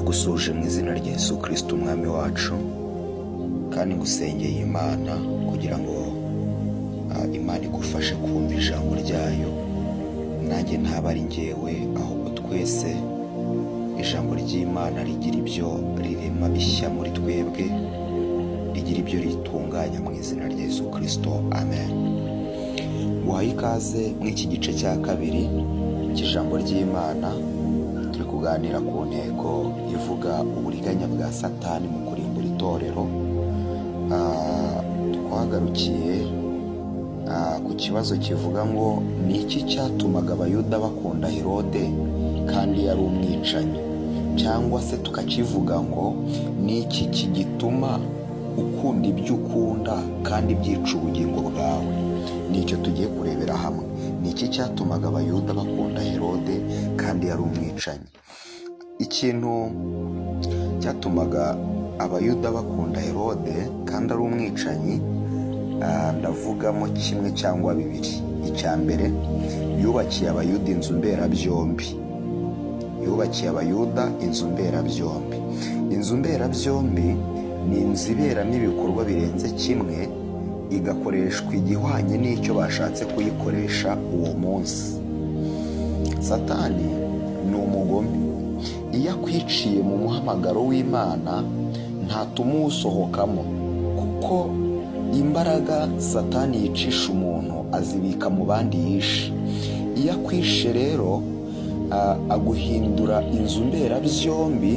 Ndagusuhuje mu izina rya Yesu Kristo Umwami wacu, kandi ngusengeye Imana kugira ngo Imana igufashe kumva ijambo ryayo. Nanjye ntaba ari njyewe, ahubwo twese ijambo ry'Imana rigira ibyo rirema bishya muri twebwe, rigira ibyo ritunganya mu izina rya Yesu Kristo, amen. Nguhaye ikaze muri iki gice cya kabiri cy'ijambo ry'Imana. Turi kuganira ku ntego ivuga uburiganya bwa Satani mu kurimbura itorero. Twagarukiye ku kibazo kivuga ngo: ni iki cyatumaga Abayuda bakunda Herode kandi yari umwicanyi? Cyangwa se tukakivuga ngo: ni iki kigituma ukunda ibyo ukunda kandi byica ubugingo bwawe? Nicyo tugiye kurebera hamwe. Ni iki cyatumaga Abayuda bakunda Herode kandi yari umwicanyi? Ikintu cyatumaga Abayuda bakunda Herode kandi ari umwicanyi, ndavugamo kimwe cyangwa bibiri. Icya mbere, yubakiye Abayuda inzu mberabyombi. Yubakiye Abayuda inzu mberabyombi. Inzu mberabyombi ni inzu iberamo ibikorwa birenze kimwe, igakoreshwa igihwanye n'icyo bashatse kuyikoresha uwo munsi. Satani ni umugome. Iyo akwiciye mu muhamagaro w'Imana, ntatuma uwusohokamo, kuko imbaraga Satani yicisha umuntu azibika mu bandi yishe. Iyo akwishe rero, aguhindura inzu mberabyombi,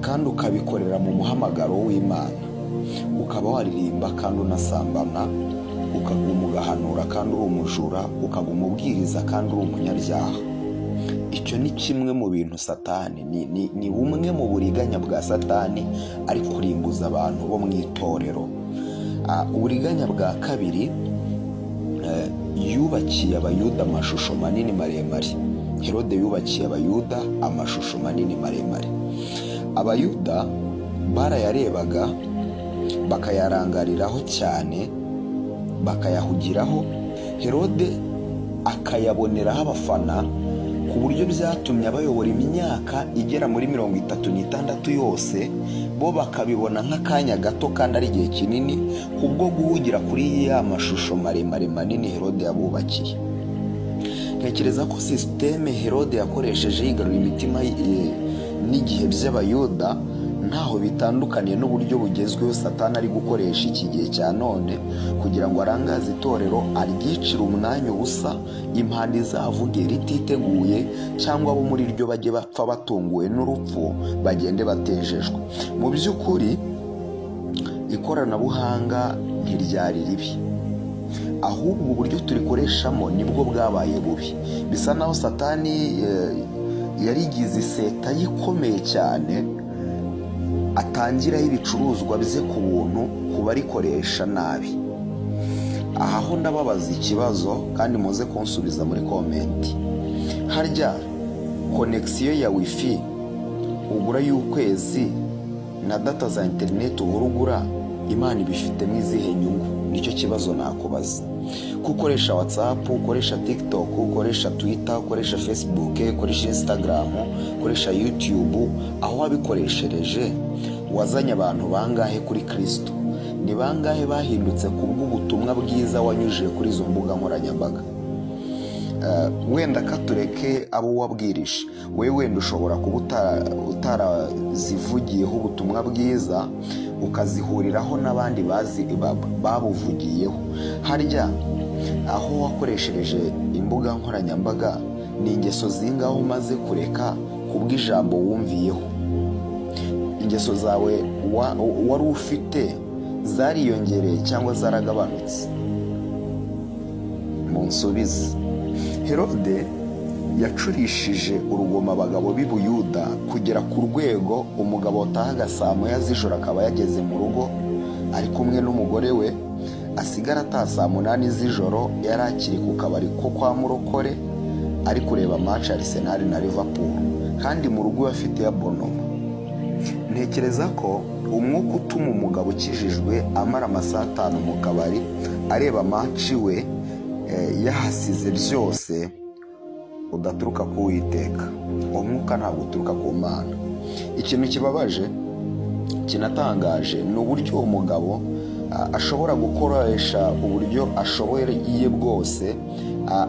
kandi ukabikorera mu muhamagaro w'Imana, ukaba waririmba kandi unasambana, ukaguma ugahanura kandi uri umujura, ukaguma ubwiriza kandi uri umunyabyaha. Icyo ni kimwe mu bintu Satani, ni bumwe mu buriganya bwa Satani ari kurimbuza abantu bo mu itorero. Uburiganya bwa kabiri, yubakiye Abayuda amashusho manini maremare. Herode yubakiye Abayuda amashusho manini maremare. Abayuda barayarebaga, bakayarangariraho cyane, bakayahugiraho. Herode akayaboneraho abafana, ku buryo byatumye abayobora imyaka igera muri 36 yose, bo bakabibona nk'akanya gato kandi ari igihe kinini, kubwo guhugira kuri ya mashusho maremare manini Herode yabubakiye. Ntekereza ko système Herode yakoresheje yigarura imitima n'igihe by'Abayuda ntaho bitandukaniye n'uburyo bugezweho Satani ari gukoresha iki gihe cya none kugira ngo arangaze itorero, aryicire umwanya ubusa, impanda izavuge rititeguye, cyangwa abo muri ryo bajye bapfa batunguwe n'urupfu, bagende batejejwe. Mu by'ukuri ikoranabuhanga ntiryari ribi, ahubwo uburyo turikoreshamo nibwo bwabaye bubi. Bisa naho Satani yarigize iseta ye ikomeye cyane, atangiraho ibicuruzwa bye ku buntu ku barikoresha nabi. Aha ho ndababaza ikibazo, kandi muze kunsubiza muri comment. Harya connexion ya WiFi ugura y'ukwezi na data za interineti uhora ugura, Imana ibifitemo izihe nyungu? Nicyo kibazo nakubaza. Ko ukoresha WhatsApp, ukoresha TikTok, ukoresha Twitter, ukoresha Facebook, ukoresha Instagram, ukoresha YouTube, aho wabikoreshereje wazanye abantu bangahe kuri Kirisito? Ni bangahe bahindutse ku bw'ubutumwa bwiza wanyujije kuri izo mbuga nkoranyambaga? Wenda katureke abo wabwirije wowe, wenda ushobora kuba utarazivugiyeho ubutumwa bwiza, ukazihuriraho n'abandi babuvugiyeho. Harya aho wakoreshereje imbuga nkoranyambaga, ni ingeso zingaho umaze kureka kubw'ijambo wumviyeho? Ingeso zawe wari ufite zariyongereye cyangwa zaragabanutse? Munsubize. Herode yacurishije urugomo abagabo b'i Buyuda kugera ku rwego umugabo watahaga saa 1 z'ijoro akaba yageze mu rugo ari kumwe n'umugore we, asigara ataha saa 8 z'ijoro yari akiri ku kabari ko kwa Murokore, ari kureba match ya Arsenal na Liverpool, kandi mu rugo iwe afite abonnement. Ntekereza ko umwuka utuma umugabo ukijijwe amara amasaha 5 mu kabari areba match we, yahasize byose. udaturuka ku Uwiteka, uwo mwuka ntabwo uturuka ku Mana. Ikintu kibabaje kinatangaje ni uburyo uwo mugabo ashobora gukoresha uburyo ashoboye bwose,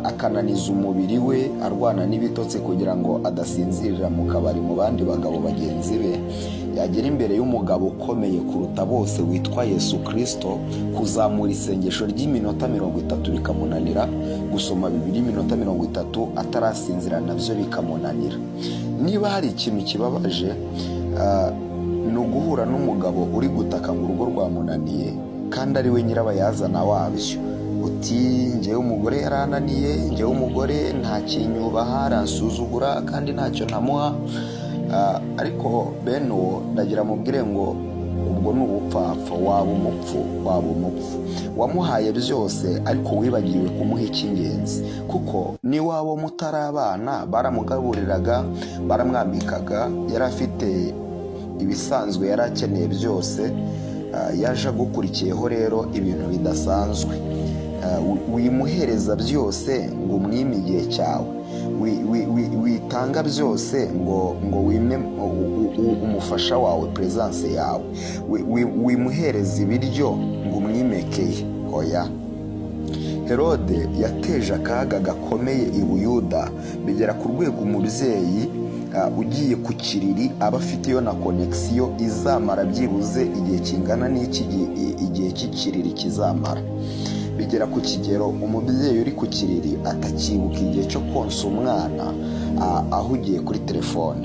akananiza umubiri we arwana n'ibitotsi kugira ngo adasinzirira mu kabari mu bandi bagabo bagenzi be, yagera imbere y'umugabo ukomeye kuruta bose witwa Yesu Kirisito, kuzamura isengesho ry'iminota 30 bikamunanira, gusoma bibiri iminota 30 atarasinzira nabyo bikamunanira. Niba hari ikintu kibabaje, ni uguhura n'umugabo uri gutaka ngo urugo rwamunaniye kandi ari we nyirabayazana wabyo. Uti: "Njyewe umugore yarananiye, njyewe umugore nta kinyubaha, aransuzugura kandi ntacyo ntamuha." Ariko bene uwo ndagira mubwire ngo ubwo ni ubupfapfa, waba umupfu, waba umupfu. Wamuhaye byose ariko wibagiwe kumuha icy'ingenzi, kuko n'iwabo mutarabana baramugaburiraga, baramwambikaga, yari afite ibisanzwe yari akeneye byose. Yaje agukurikiyeho rero ibintu bidasanzwe. Wimuhereza byose ngo umwime igihe cyawe, witanga byose ngo wime umufasha wawe presence yawe, wimuhereza ibiryo ngo umwimekeye, hoya. Herode yateje akaga gakomeye i Buyuda, bigera ku rwego umubyeyi ugiye ku kiriri aba afiteyo na connexion izamara byibuze igihe kingana n'iki igihe cy'ikiriri kizamara. Bigera ku kigero umubyeyi uri ku kiriri atakibuka igihe cyo konsa umwana, ahugiye kuri telefone.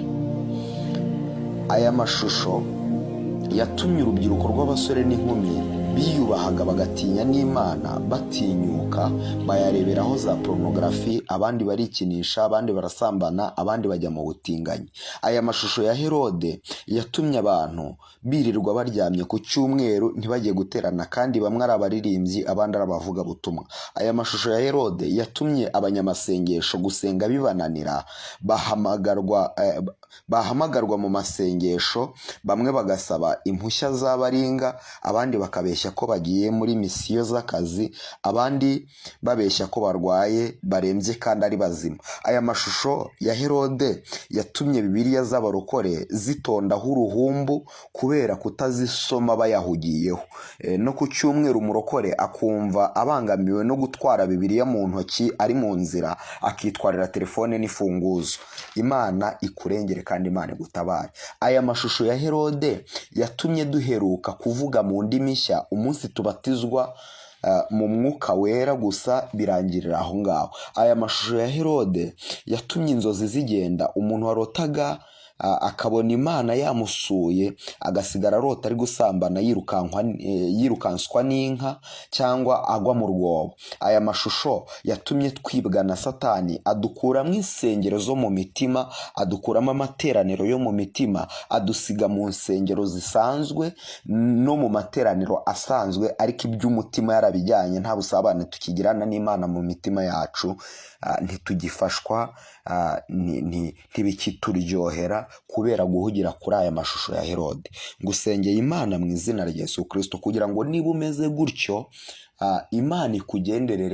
Aya mashusho yatumye urubyiruko rw'abasore n'inkumi biyubahaga bagatinya n'Imana batinyuka bayareberaho za porunogarafi, abandi barikinisha, abandi barasambana, abandi bajya mu butinganyi. Aya mashusho ya Herode yatumye abantu birirwa baryamye ku cyumweru ntibajye guterana, kandi bamwe ari abaririmbyi, abandi ari abavugabutumwa. Aya mashusho ya Herode yatumye abanyamasengesho gusenga bibananira, bahamagarwa mu masengesho, bamwe bagasaba impushya z'abaringa, abandi bakabeshya ko bagiye muri misiyo z'akazi, abandi babeshya ko barwaye barembye kandi ari bazima. Aya mashusho ya Herode yatumye Bibiliya z'abarokore zitondaho uruhumbu kubera kutazisoma bayahugiyeho. No ku cyumweru umurokore akumva abangamiwe no gutwara Bibiliya mu ntoki ari mu nzira, akitwarira telefone n'ifunguzo. Imana ikurengere kandi Imana igutabare. Aya mashusho ya Herode yatumye duheruka kuvuga mu ndimi nshya umunsi tubatizwa mu Mwuka Wera gusa, birangirira aho ngaho. Aya mashusho ya Herode yatumye inzozi zigenda, umuntu warotaga akabona Imana yamusuye agasigara arota ari gusambana, yirukanswa n'inka cyangwa agwa mu rwobo. Aya mashusho yatumye twibwa na Satani, adukuramo insengero zo mu mitima, adukuramo amateraniro yo mu mitima, adusiga mu nsengero zisanzwe no mu materaniro asanzwe, ariko iby'umutima yarabijyanye. Nta busabane tukigirana n'Imana mu mitima yacu, ntitugifashwa, ntibikituryohera kubera guhugira kuri aya mashusho ya Herode. Ngusengeye Imana mu izina rya Yesu Kirisito kugira ngo niba umeze gutyo, Imana ikugenderere.